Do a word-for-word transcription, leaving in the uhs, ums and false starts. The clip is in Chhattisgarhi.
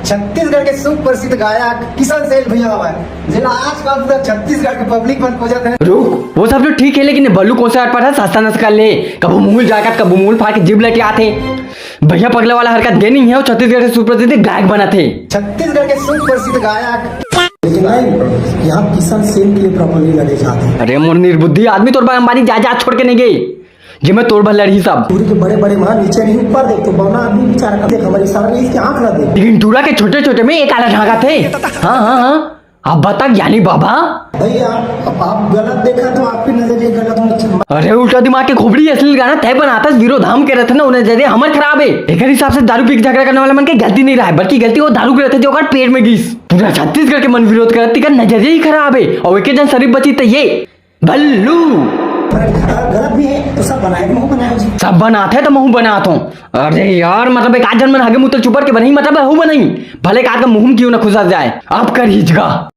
छत्तीसगढ़ के सुप्रसिद्ध गायक किशन सेन भैया हवय, जेला आजकल पूरा छत्तीसगढ़ के पब्लिक मन खोजत हे। रुक, वो सब तो ठीक है, लेकिन ये बल्लू कौन सा अटपट है, सस्ता नस्ता कर ले। कभू मूल जाकर, कभू मूल फाड़ के जीभ लटियात हे। भैया पगला वाला हरकत दे नहीं है, वो छत्तीसगढ़ के सुप्रसिद्ध गायक बनत हे। छत्तीसगढ़ के सुप्रसिद्ध गायक। लेकिन नहीं, यहाँ किशन सेन के लिए प्रॉपरली लड़े जाते हैं। अरे मोर निर्बुद्धि आदमी, तोर बर अंबानी जायदाद छोड़ के नहीं गए, जे मैं तोर बर लड़ही सब। पूरी के बड़े बड़े वहाँ नीचे नहीं, ऊपर देख तो बौना आदमी बेचारा का देख, हमारी सारा इसकी आँख ना देख। लेकिन टूरा के छोटे छोटे में एक आला झांका थे। हाँ हाँ हाँ, अब बता ज्ञानी बाबा। भैया, अब आप गलत देखा तो आपकी नजरिए गलत होना चाहिए। अरे उल्टा दिमाग के खोपड़ी, असली गाना तय बनाता, विरोध हम के रहते ना, उन्हें जरिए हमर खराब है। एक हिसाब से दारू पी के झगड़ा करने वाला मन के गलती नहीं रहा है, बल्कि गलती वो दारू के रहते जो ओकर पेट में गिस। पूरा छत्तीसगढ़ के मन विरोध करत, तेकर नजरिया ही खराब है। और एक जन शरीफ बची तो ये बल्लू। पर गलत भी है तो सब बनाए, महू बनाए जी। सब बनात है तो महू बनात हूँ। अरे यार, मतलब एक आध जन मन हगे मुतल चुपर के बनही, मतलब हू बनही। भले एक आध का मुहम क्यों ना खुसा जाए, अब कर हिचगा।